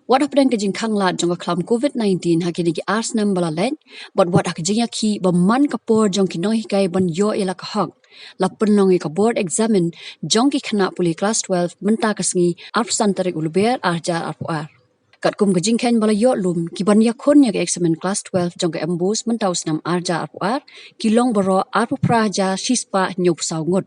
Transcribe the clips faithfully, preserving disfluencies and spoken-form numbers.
Wat hapdeng ka jingkhang lad jong ka khlam COVID nineteen ha kine ki ar snem ba la leit, bad wat ha ka jingïakhih ba man ka por jong ki nonghikai ban ïoh ïa la ka hok, la pynlong ïa ka board examen jong ki khynnah pule klas twelve mynta ka sngi arphew san tarik u Lber ar hajar arphew ar. Katkum ka jingkheiñ ba la ïoh lum, ki ban ïakhun ïa ka eksamen klas twelve jong ka MBOSE mynta u snem ar hajar arphew ar ki long baroh arphew phra hajar shispah hynñiewphew saw ngut.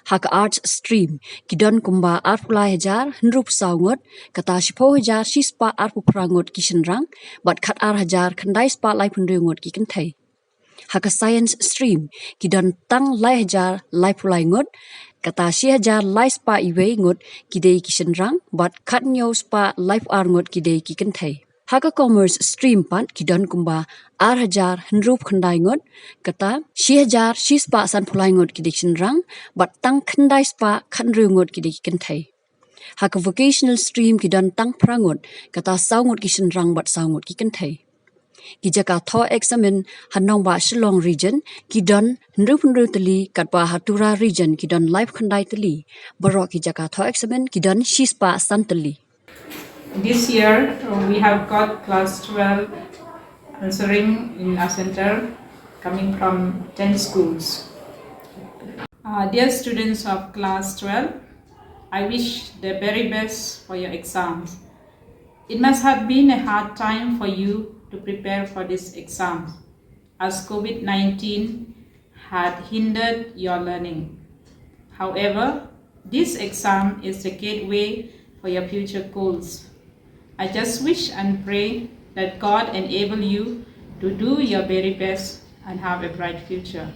Ha ka Arts stream ki don kumba arphew lai hajar hynriewphew saw ngut, kata shiphew hajar shispah arphew phra ngut ki shynrang, bad khat ar hajar khyndai spah laiphew hynriew ngut ki kynthei. Ha ka Science stream ki don tang lai hajar laiphew lai ngut, kata shi hajar lai spah iwei ngut ki dei ki shynrang, bad khat hynñiew spah laiphew ar ngut ki dei ki kynthei. Ha ka Commerce stream pat ki don kumba ar hajar hynriewphew khyndai ngut, kata shi hajar shispah sanphew lai ngut ki dei ki shynrang, bad tang khyndai spah khat hynriew ngut ki dei ki kynthei. Ha ka Vocational stream ki don tang phra ngut, kata saw ngut ki shynrang bad saw ngut ki kynthei. Ki jaka thoh eksamen ha nongbah Shillong Region ki don hynriewphew hynriew tylli, katba ha Tura Region ki don laiphew khyndai tylli. Baroh ki jaka thoh eksamen ki don shispah san tylli. This year, uh, we have got class twelve answering in our center coming from ten schools. Uh, dear students of class twelve, I wish the very best for your exams. It must have been a hard time for you to prepare for this exam, as COVID nineteen had hindered your learning. However, this exam is the gateway for your future goals. I just wish and pray that God enable you to do your very best and have a bright future.